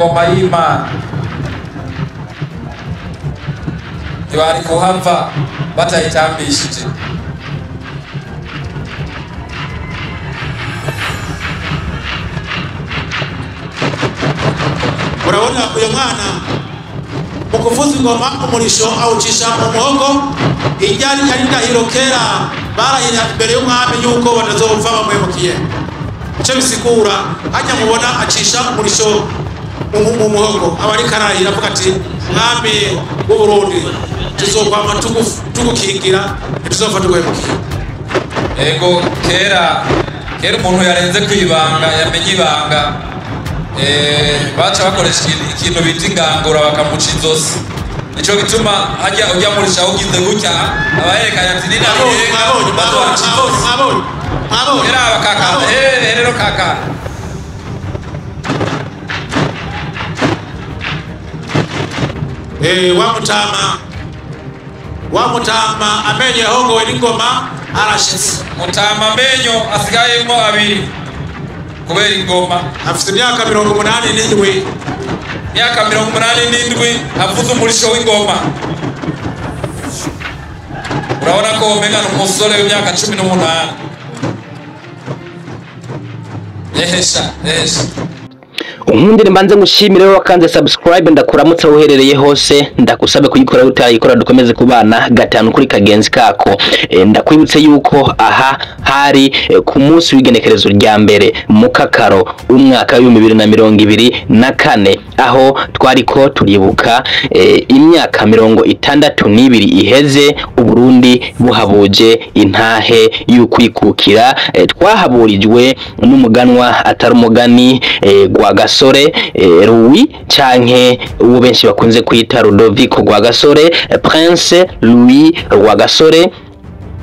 Ingoma y'Imana ntibari kuhava batayitambishije. Urabona uyu mwana mu kuvuza ingoma umurisho awucisha mu muhogo. Ijyari yari ndahiro kera barahira imbere y'umwami yuko batazopfa bamuhemukiye. Icyo bisigura hajya mubona acisha umurisho mu muhogo, aba ariko arahira avuga ati mwami w'u Burundi tuzokwama tugukingira ntituzopfa tuguhemukiye. Ego kera kera umuntu yarenze kwibanga yamenye ibanga, baca bakoresha ikintu bita ingangura bakamuca inzosi. Nico gituma hajya ujya murisha ugize gutya abayerekanye ati ni Mwabonye, mwabonye, mwabonye, mwabonye. Era kaka, rero kaka. Wa mutama amenyo yahongowe n'ingoma arashitse. Mutama amenyo asigayemo abiri kubera ingoma. Afite imyaka 87. Imyaka 87 avuze umurisho w'ingoma. Urabona ko umenga ni umusore w'imyaka 18. Ehesha, ehesha. Unkundire mbanze ngushimire wowe wakanze subscribe, ndakuramutse aho uherereye hose, ndakusabe kuyikora utayikora dukomeze kubana gatanu kuri kagenzi kako. Ndakwibutse yuko aha hari ku munsi w'igenekerezo rya mbere mu Kakaro umwaka w'ibihumbi bibiri na mirongo ibiri na kane, aho twariko turibuka imyaka 62 iheze Uburundi buhabuje intahe y'ukwikukira. Twahaburijwe n'umuganwa atari umugani Rwagasore Louis, canke uwo benshi bakunze kwita Rudoviko Rwagasore, Prince Louis Rwagasore,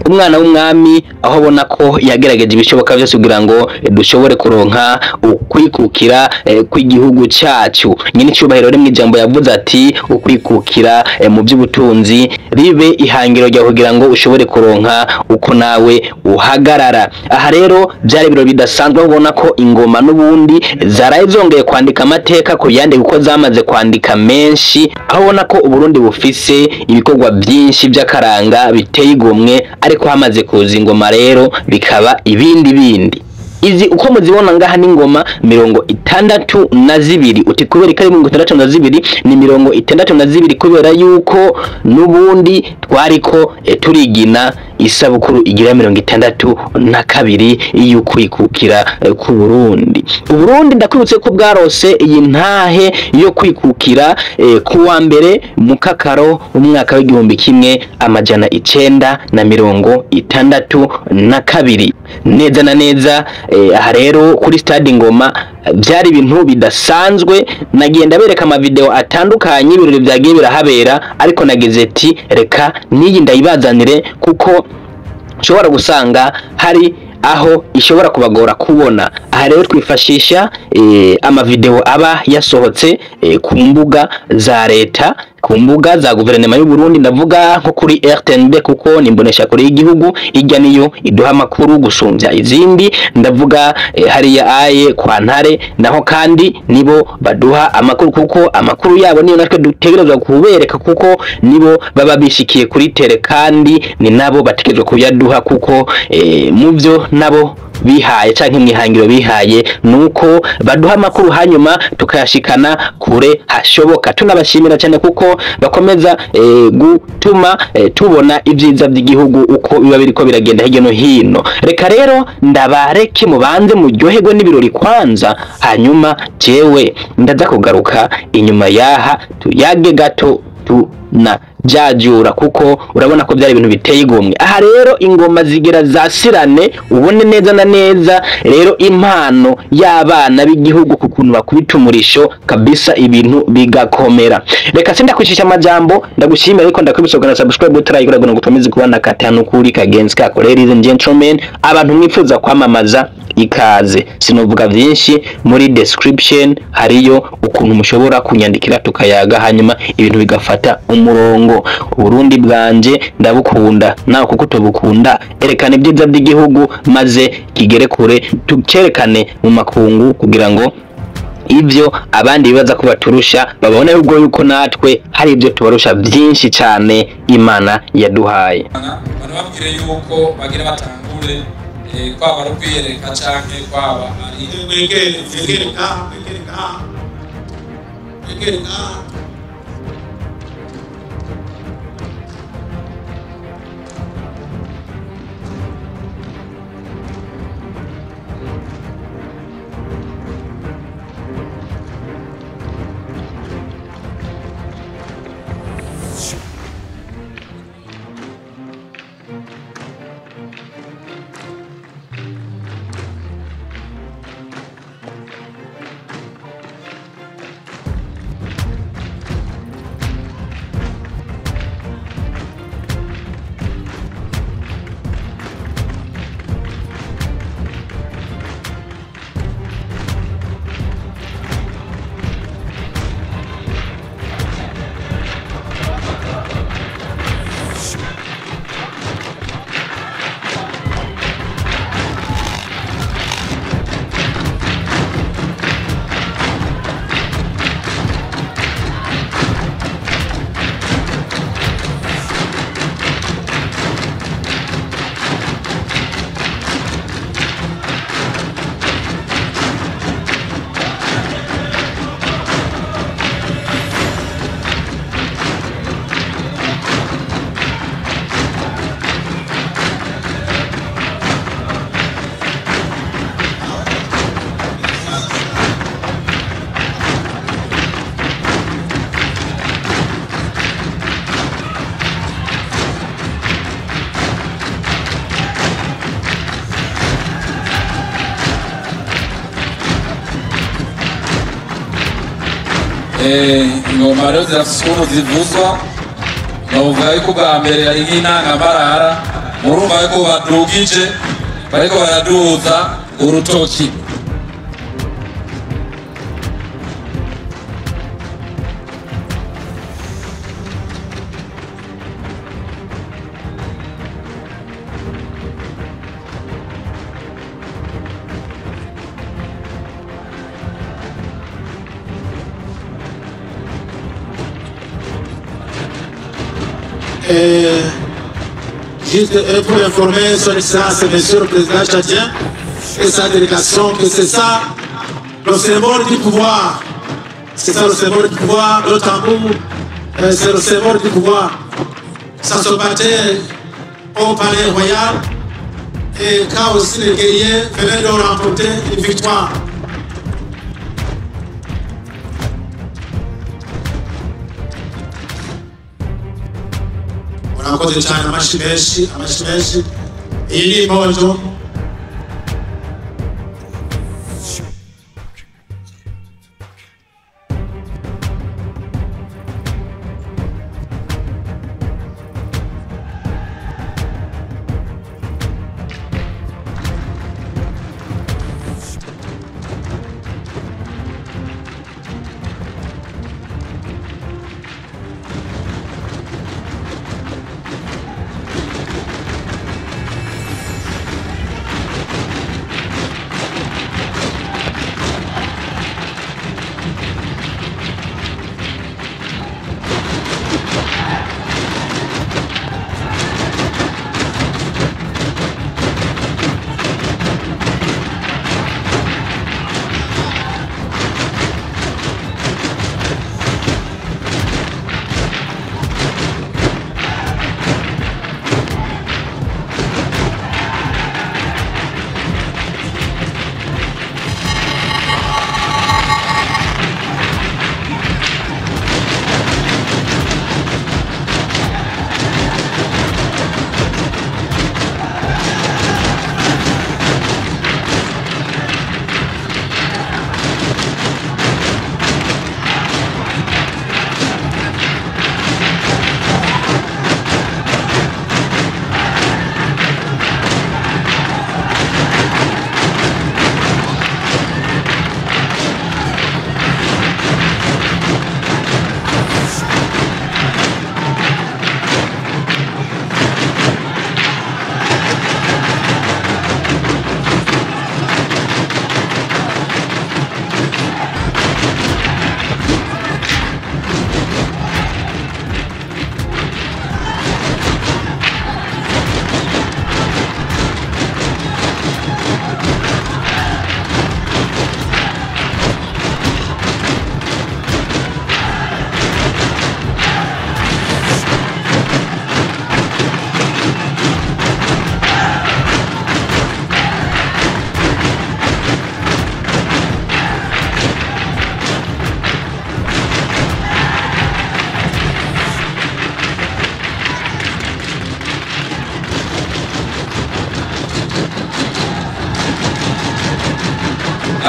umwana w'umwami, aho abona ko yagerageje ibishoboka byose kugira ngo dushobore kuronka ukwikukira kw'igihugu cyacu. Nyine icyubahiro rimwe ijambo yavuze ati ukwikukira mu by'ubutunzi ribe ihangiro rya kugira ngo ushobore kuronka uko nawe uhagarara. Aha rero byari ibirori bidasanzwe, ubona ko ingoma n'ubundi zaraye zongeye kwandika amateka ku yandi, kuko zamaze kwandika menshi, aho ubona ko Uburundi bufise ibikorwa byinshi by'akaranga biteye igomwe, ariko hamaze kuza ingoma rero bikaba ibindi bindi. Izi uko muzibona ngaha ni ingoma 62. Uti kubera ko ari 62? Ni 62 kubera yuko n'ubundi twariko turigina isabukuru igira 62 y'ukwikukira ku Burundi. Uburundi ndakwibutse ko bwarose iyi ntahe yo kwikukira ku wa mbere mu Kakaro umwaka w'igihumbi kimwe amajana icenda na mirongo itandatu na kabiri. Neza na neza aha rero kuri stade Ngoma byari ibintu bidasanzwe. Nagiye ndabereka ama video atandukanye ibirori byagiye birahabera, ariko nagize ati reka niyi ndayibazanire kuko nshobora gusanga hari aho ishobora kubagora kubona. Aha rero twifashisha ama video aba yasohotse ku mbuga za leta, ku mbuga za guverinoma y'u Burundi, ndavuga nko kuri RTNB kuko nimbonesha kuri y'igihugu ijya niyo iduha amakuru gusumbya izindi. Ndavuga hariya aye kwa Ntare, naho kandi nibo baduha amakuru kuko amakuru yabo niyo natwe dutegerezwa kubereka, kuko nibo baba bishikiye kuri tele kandi ni nabo bategerezwa kuyaduha, kuko muvyo nabo bihaye canke mwihangiro bihaye nuko baduha amakuru hanyuma tukayashikana kure hashoboka. Tunabashimira cyane kuko bakomeza gutuma tubona ibyiza by'igihugu uko biba biriko biragenda hirya no hino. Reka rero ndabareke mubanze muryoherwe n'ibirori kwanza, hanyuma jewe ndaza kugaruka inyuma yaha tuyage gato tuna jajura, kuko urabona ko byari ibintu biteye igomwe. Aha rero ingoma zigera zasirane, ubone neza na neza rero impano y'abana b'igihugu ku kuntu bakubita umurisho kabisa, ibintu bigakomera. Reka sindakwicisha amajambo, ndagushimira ariko ndakwibutsa na subscribe utarayikora kugira ngo ukomeze kubana katanu kuri kagenzi kako. Ladies and gentlemen, abantu mwifuza kwamamaza ikaze, sinovuga byinshi, muri description hariyo ukuntu mushobora kunyandikira tukayaga, hanyuma ibintu bigafata umurongo. Uburundi bwanje ndabukunda, nawe kuko tubukunda, erekana ibyiza by'igihugu maze kigere kure, tucerekane mu makungu kugira ngo ivyo abandi bibaza ko baturusha, babone ubwo yuko natwe hari ibyo tubarusha byinshi cyane Imana yaduhaye. Banababwire yuko bagira batangure kwaba ari kwiyereka canke kwaba ari mwegereka. Ingoma rero zirafise ukuntu zivuzwa, novuga yuko ubwa mbere yari nk'intangamarara, murumva yuko badugije bariko baraduza urutoki. Juste pour informer son Excellence Monsieur le Président tchadien et sa délégation que c'est ça le symbole du pouvoir. C'est ça le symbole du pouvoir, le tambour, c'est le symbole du pouvoir. Ça se battait au palais royal et quand aussi les guerriers venaient de remporter une victoire. Murakoze cyane, amashi menshi, amashi menshi. Iyi ni imponjo.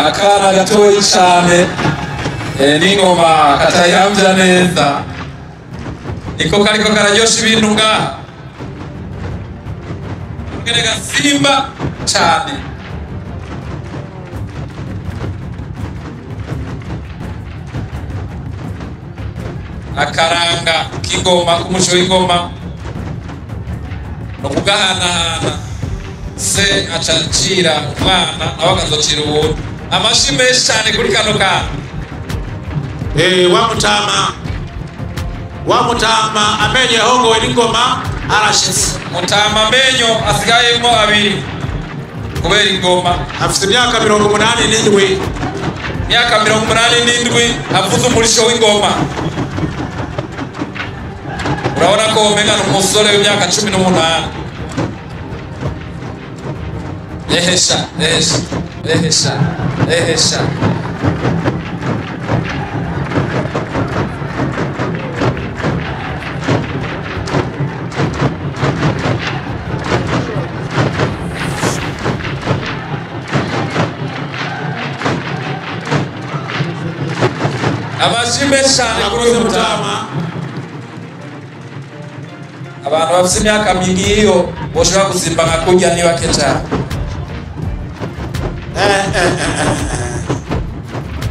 Akana gatoyi cane n'ingoma katayihamvira neza, niko kariko kararyosha ibintu ngaha, ngene gasimba cane. Akaranga k'ingoma, k'umuco w'ingoma no kugahanahana, se aca acira umwana nawe akazocira uwundi. Amashi menshi cane kuri kano kana. Wa mutama amenyo yahongowe n'ingoma arashitse. Mutama amenyo asigayemwo abiri kubera ingoma. Afite imyaka 87. Imyaka 87 avuze umurisho w'ingoma. Urabona ko umenga ni umusore w'imyaka 18. Ehesha, ehesha, ehesha, ehesha. Amashi menshi cane kuri uyu mutama. Abantu bafite imyaka mingi iyo boshobora gusimba nka kurya ni bake cane.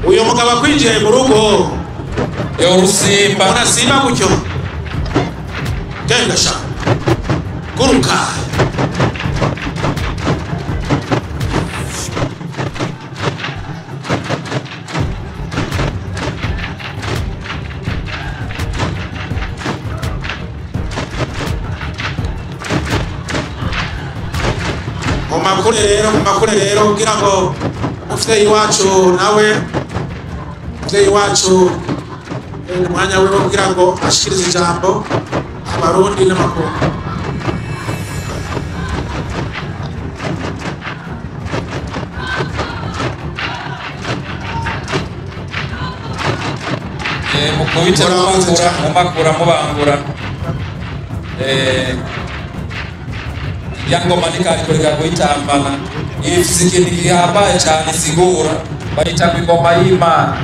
Uyu mugabo akwinjiye mu rugo yo rusimba, urasimba gutyo, genda sha guruka. Mumakure rero kugira ngo umuvyeyi wacu nawe, umuvyeyi wacu umwanya wiwe kugira ngo ashikirize ijambo abarundi n'amakungu. Mukubite mumakura mubangura ya ngoma nikariko kuyitambana ifise ikintu gihambaye cane isigura, bayita ingoma y'Imana.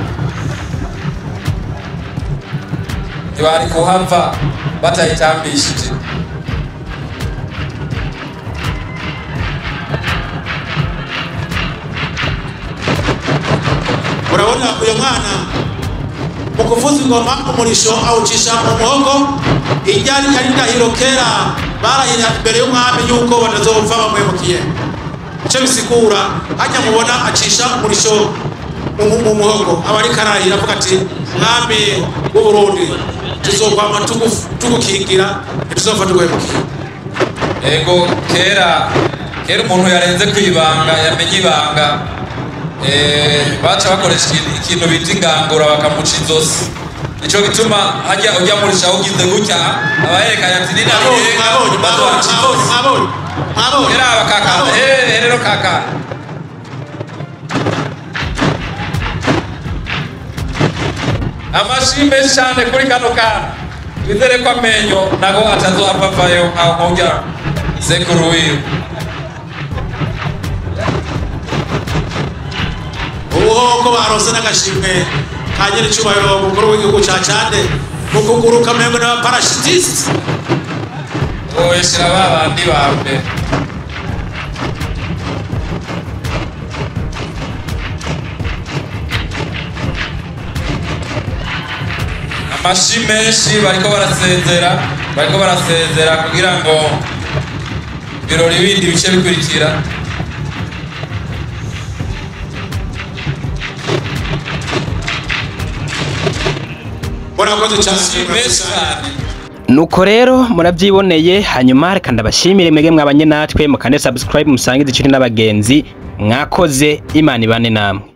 Ntibari kuhava batayitambishije. Urabona uyu mwana mu kuvuza ingoma umurisho awucisha mu muhogo. Iryari yari ndahiro kera barahira imbere y'umwami yuko batazopfa bamuhemukiye. Ico bisigura hajya mubona acisha umurisho mu muhogo, aba ariko arahira avuga ati mwami w'u Burundi tuzokwama tugukingira, ntituzopfa tuguhemukiye. Ego kera umuntu yarenze kwibanga, yamenye ibanga, baca bakoresha ikintu bita ingangura bakamuca izosi. Nico gituma hajya ujya murisha ugize gutya abaherekanye ati ninabirenga bazoca izosi. Era kaka, rero kaka. Amashi menshi cane kuri kano kana. Twizere ko amenyo nago atazohava avayo nkaho nkurya sekuru wiwe. Ubuhoko baronse n'agashimwe ka nyiricubahiro mukuru w'igihugu ca Cade mu kuguruka mengo n'abaparashitisite. Oye, shira babandi ba mbere. Amashi menshi bariko barasezera kugira ngo ibirori bindi bice bikurikira. Nuko rero muravyiboneye, hanyuma reka ndabashimire mwege mwabanye natwe, mukande subscribe musangize icuri n'abagenzi. Mwakoze, Imana ibane namwe.